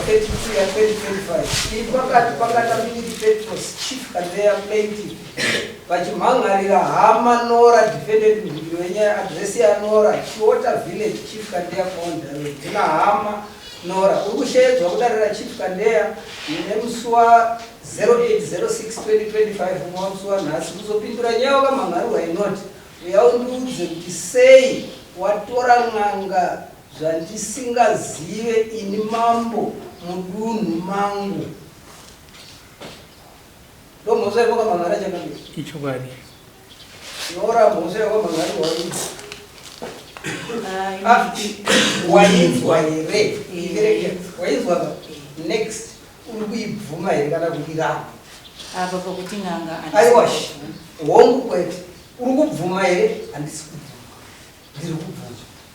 32 ya 2025 iri pakati paKatamiri Petros Chief Kandeya plaintiff vachimhan'arira hama Nora defendant mhinduro yenyaya address yaNora Chiota Village Chief Kandeya Boundary kuna hama Nora uri kusheedzwa kudare raChief Kandeya nemusi wa 0806 2025 unova musi wanhasi kuzopindura nyaya wakamhan'arirwa inoti uya undiudze kuti sei watora n'anga Zvandisingazive ini mambo mudunhu mangu. Ndomhosva yekwaka mhan'ara changamire. Ichokwadi. Nora mhosva yekwamhan'arirwa rudzi. Ah, wainzwa here? Ivereke. Wainzwa ka? Next. Uri kuibvuma here kana kuiramba? Apa pakuti n'anga Aiwa. Hongu kwete. Uri kubvuma here? Handisi kubvuma. Ndiri kubvunza.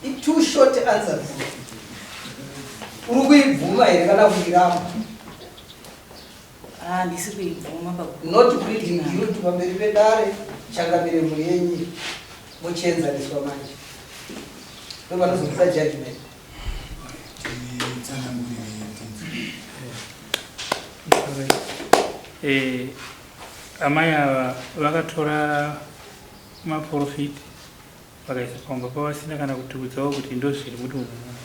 I two short answers. Uri kuibvuma here kana kuiramba? Ah, ndisi kuibvuma pa Not pleading guilty pamberi pedare changamire mhuri yenyu mochienzaniswa manje. Ndopanozobuda judgment. Eh, amai ava vakatora maprofiti vakaisa pamba pavasina kana kutiudzawo kuti ndozviri mudunhu muno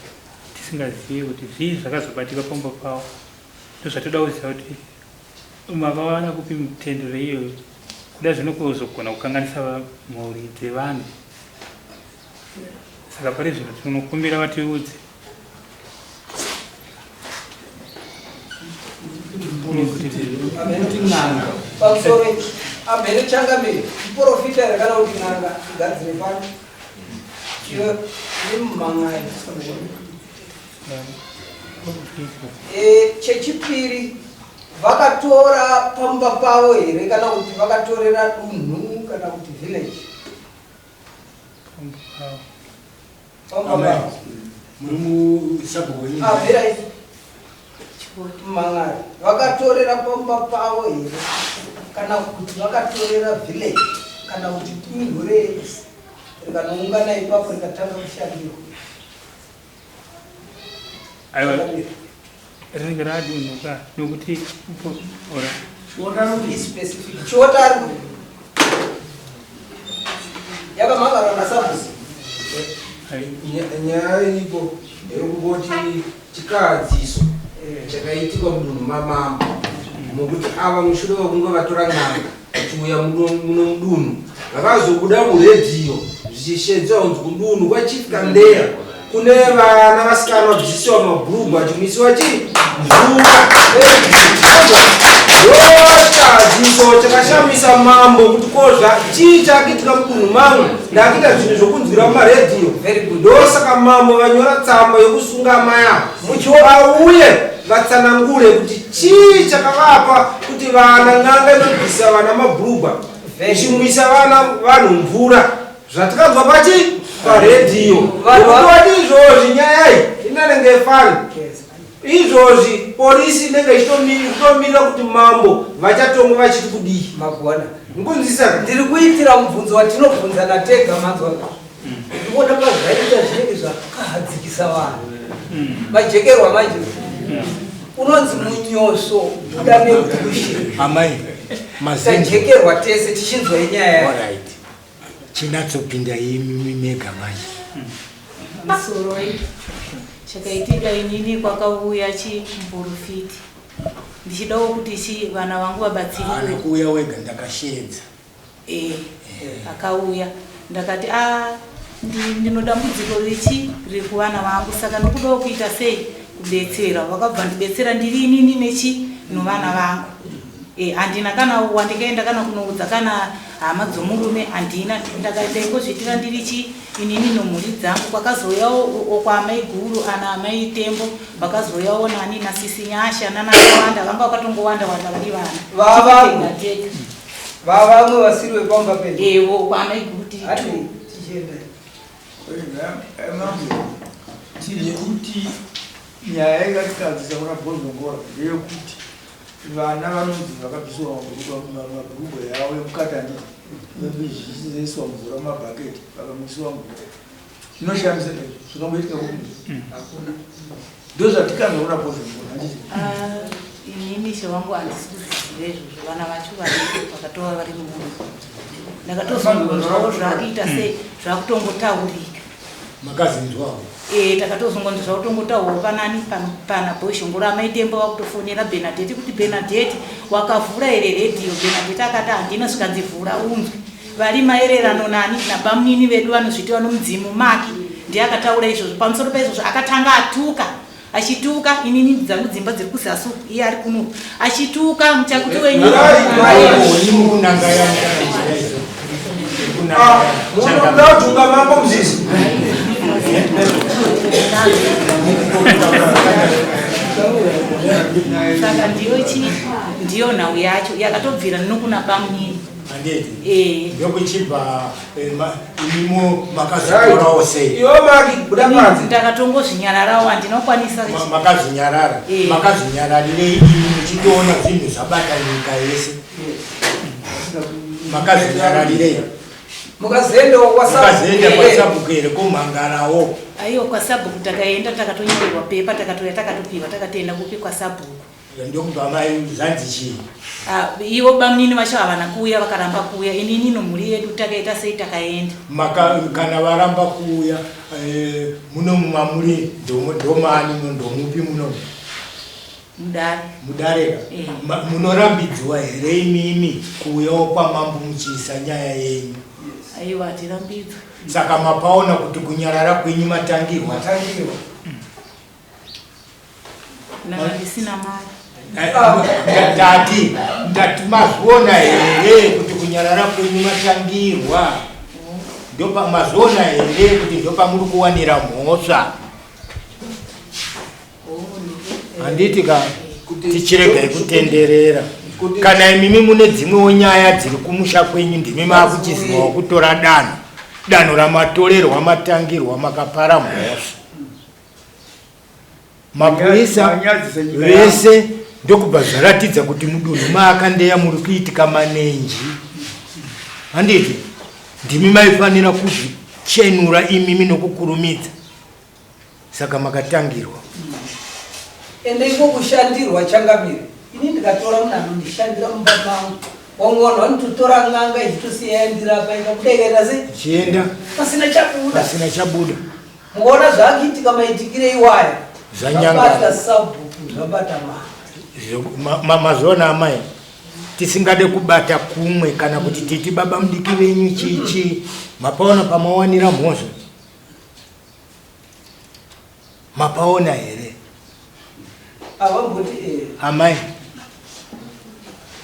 tisingazivi kuti zvii zvakazobatika pamba pavo ndozvatoda kuziva kuti makawana kupi mutendero iyoyo kuda zvinokuzogona kukanganisa mhuri dzevanhu saka pari zvino tinokumbira vatiudze Pamusoro amhene changamire muporofita here kana kuti n'anga igadzire pano iyo nemumhan'ari chechipiri vakatora pamba pavo here kana kuti vakatorera dunhu kana kuti village pamba pavo Amai, muri musabhuku wenyu. Abvira Mangari vakatorera pamba pavo here kana kuti vakatorera village kana kuti dunhu rese rikanoungana ipapo rikatanga kushandirwa. Aiwa, rinenge radunhu ka nokuti ora Be specific. Chiota ari kuti yakamhangarwa nasabhuku. Nyaya iripo ndeyekungoti chikadziso chakaitika mudunhu mamambo mokuti ava mushure mekunge vatora n'anga vachiuya muno mudunhu vakazobuda muredhiyo zvichishedzwa kunzi kudunhu kwachief Kandeya kune vana vasikana vabvisisiwa mabhurugwa vachimwisiwa chii mvura ndochikadziso chakashamisa mambo kuti kozva chii chakiitika mudunhu mangu ndakuita zvinhu zvokunzwira mumaredhiyo ndosaka mambo vanyora tsamba yokusunga amai ava vauye vatsanangure kuti chii chakavapa kuti vana n'anga inobvisa vana mabhurugwa ichimwisa vana vanhu mvura zvatikanzwa pachi paredhiyo wati izvozvi nyaya iyi inanenge fani izvozvi polisi inenge ichitomirira kuti mambo vachatonga vachiti kudii magona nkunzisa ndiri kuitira mubvunzo watinobvunzana tega manzwa ndikuona pazvaita zvinenge zvakahadzikisa vanhu majekerwa manje unonzi munyoso kuda negushe amai mazinji tajekerwa tese tichinzwa inyaya alright chinatsopinda imi mega manje Musoroi chakaitika inini kwakauya chimuporofiti ndichidawo kuti chi vana vangu haana vabatsirwe kuuya wega ndakasheedza Eh, akauya ndakati a ndino dambudziko richi riri kuvana vangu saka ndikudawo kuita sei kubetsera vakabva ndibetsera ndiri inini nechi novana vangu Eh, handina kana wandikaenda kana kunoudza kana hama dzomurume handina ndaingozviitira ndiri chi inini nomhuri dzangu kwakazouyawo kwaamai guru ana amai tembo vakazouyawo nani nasisi nyasha nanakawanda vanga vakatongowanda wanda vari vana Vava- Tega tega. Vavamwe vasiri vepamba pedu. Ewo kwaamai guru tiri Hati two. tichienda. Yekuti nyaya ikatikadzisa kuna Bhozhongora ndeyekuti vana vanonzi vakabviswa mabhurugwa yavo emukati handiti zvichizoiswa mvura mumabhaketi vakamwisiwa mvura. Zvinoshamisa izvo zvakamboitika kupi? Hakuna. Ndozvatikanzwa kuna Bhozhongora handiti? Ah, inini ishe wangu handisi kuziva izvozvo vana vacho variko vakatova vari muno ndakatozongonzwawo zvakuita sei zvakutongotaurika Makazinzwawo? Eh, takatozongonzwa zvakutongotaurwa panani pana Bhozhongora amai Tembo vakutofonera Bernadette kuti Bernadette wakavhura here redhiyo Bernadette akati handina zvikanzi vhura unzwe vari maererano nani nabamunini vedu vanozviti vanomudzimu Maki ndiye akataura izvozvo pamusoro paizvozvo akatanga atuka achituka inini dzangu dzimba dziri kuzasi uku iye ari kuno achituka muchakuti wenyu Munoda kutunga mambo Mzizi. Saka ndiyo chi ndiyo nhau yacho yakatobvira nokuna bamunini. Handiti? Eh. Ndokuchibva eh, imimo makazvitorawo sei? Iwe Maki buda panze. Ndakatongozvinyararawo handina kukwanisa. Makazvinyarara. Eh. Makazvinyararirei imi muchitoona zvinhu zvabata nyika yese? Makazvinyararirei? Mukazoendawo Mukazoenda kwasabhuku here komhangarawo? Aiwa kwasabhuku takaenda takatonyorerwa pepa takatouya takatopiwa takatoenda kupi kwasabhuku. Ndokubva mai zvanzi chii? Ah, ivo bamunini vacho havana kuuya vakaramba kuuya inini nomhuri yedu takaita sei takaenda. Maka, kana varamba kuuya eh, muno mamuri ndomani ndomupi muno mudare mudareka Eh. Munorambidzwa here imimi kuuyawo kwamambo muchiisa nyaya yenyu? Aiwa hatirambidzwe. Saka mapaona kuti kunyarara kwenyu matangirwa. Matangirwa. Ndanga ndisina mari. Ndati ndati mazviona here kuti kunyarara kwenyu matangirwa? Ndopa mazviona here kuti ndopamuri kuwanira mhosva? Handiti ka tichiregai kutenderera. Kana imimi mune dzimwewo nyaya dziri kumusha kwenyu ndimi maakuchizivawo kutora danho. Danho ramatorerwa matangirwa makapara mhosva. Mapurisa vese ndokubva zvaratidza kuti mudunhu maakandeya muri kuitika manenji. Handiti ndimi maifanira kuzvichenura imimi nokukurumidza, saka makatangirwa. Ende iko kushandirwa changamire, ini ndikatora munhu anondishandira mumba mangu, vamwe vanhu vanototora n'anga ichitosiya yandirapa ikabuda ikaita sei? Chienda pasina chabuda. Pasina chabuda. Mukaona zvakuitika maitikire iwaya Zvanyangara. Zvabata sabhuku zvabata mari. Mazviona amai, tisingade kubata kumwe kana kuti titi baba mudiki venyu chichi, mapaona pamawanira mhosva? Mapaona here? Avamboti eh. Amai,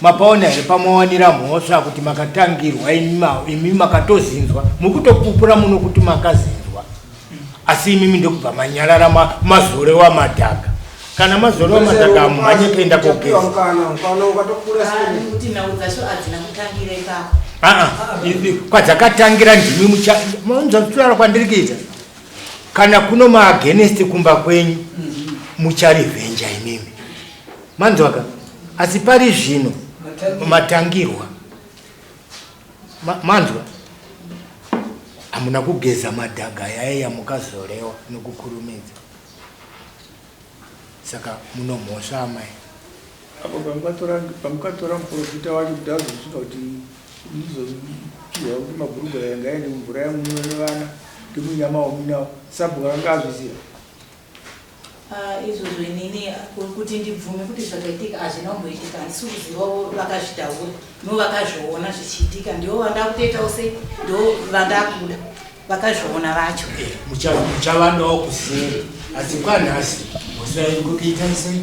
mapaona here pamawanira mhosva kuti makatangirwa imi makatozinzwa, mukutopupura muno kuti makazinzwa, asi imimi ndokubva manyarara mazorewa madhaga. Kana mazorewa madhaga hamumhanye kuenda kogeza. Mukana, mukana ukatokura sei? Nekuti nhau dzacho hadzina kutangira ipapo. Aa, kwadzakatangira ndimi mucha maunza kutaura kwandiri kuita. Kana kuno maagenest kumba kwenyu mucharivhenja imimi. Manzwaka? Asi pari zvino matangirwa. Manzwa? Hamuna kugeza madhaga yaiya mukazorewa nokukurumidza. Saka munomhosva amai. Apo pamukatora muprofita wacho kuti azosvika kuti ndizopihwa kuti mabhurugwa aya ngaende mumvura yamuno nevana ndemunyama wamunawo, sabhuku akanga azviziva. Ah, izvozvo inini kuti ndibvume kuti zvakaitika hazvina kumboitika, handisi kuzivawo vakazvitaura no vakazviona zvichiitika, ndivo vandakutoitawo sei, ndo vandakuda vakazviona vacho. Muchavadawo kuseri, asi kwanhasi mhosva iri kukuita sei?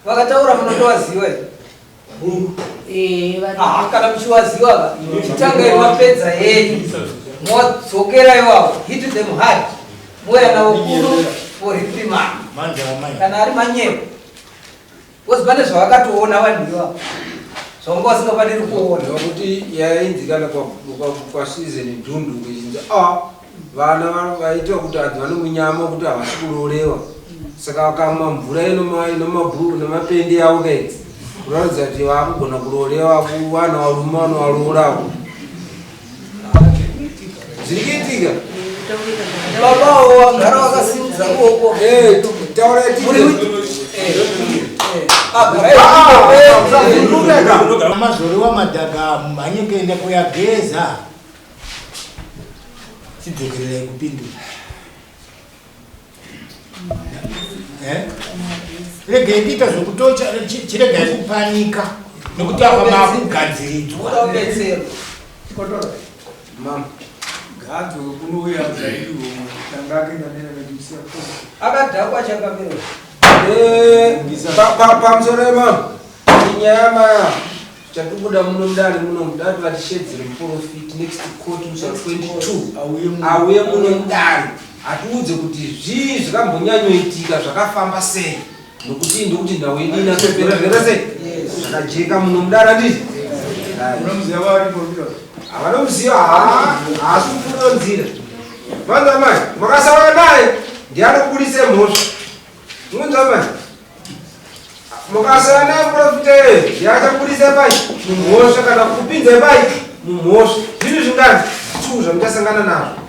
Vakataura munotovaziva here? Ah, kana muchiwaziva chitangai mapedza yenyu modzokera iwawo, hit them hard, mouya navo kuno for reprimand kana ari manyepo, because pane zvavakatoona vanhu ivavo zvavanga vasingafaniri kuona. Nekuti yainzi kana kwasizeni dhundu kuchinzi a vana vaita kuti hadzi vane munyama kuti havasi kurorewa, saka vakamwa mvura inomabhuru nemapendi avo kai kuratidza kuti vakugona kurorewa kuvana varume vanovarooravo. Zviri kuitika. Babawo wagara wakasimudza ruoko. Eh, taura. Muri Mazorewa madhaga, mhanye kuenda kuyageza. Chidzokererai kupindura. Eh? Regai kuita zvokutocha, chiregai kupanika nokuti apa makugadziridzwa. Muda kubetserwa. Chikotora. Mama. Gadzo kunouya zaiwo tanga akaenda nena nekusiya. Akadhakwa chakamira. Eh, pamusoro yemama, inyaya maya chatikuda muno mudare muno mudare vatishedzere muprofiti next court musi wa 22. Auye mu. Auye muno mudare atiudze kuti zvii zvakambonyanyoitika, zvakafamba sei, nokuti ndokuti nhau yedu inatopera zvera sei zvakajeka muno mudare, handiti? Unomuziva vari profita? Havanomuziva, haasi kupfuura nzira. Manza mai, makasangana naye ndiani kubudise mhosva? Munza mai, mukasangana naye muprofita iyoyo, ndiachabudisa pai mumhosva kana kupinza pai mumhosva. Zvinhu zvingani two zvamuchasangana nazvo.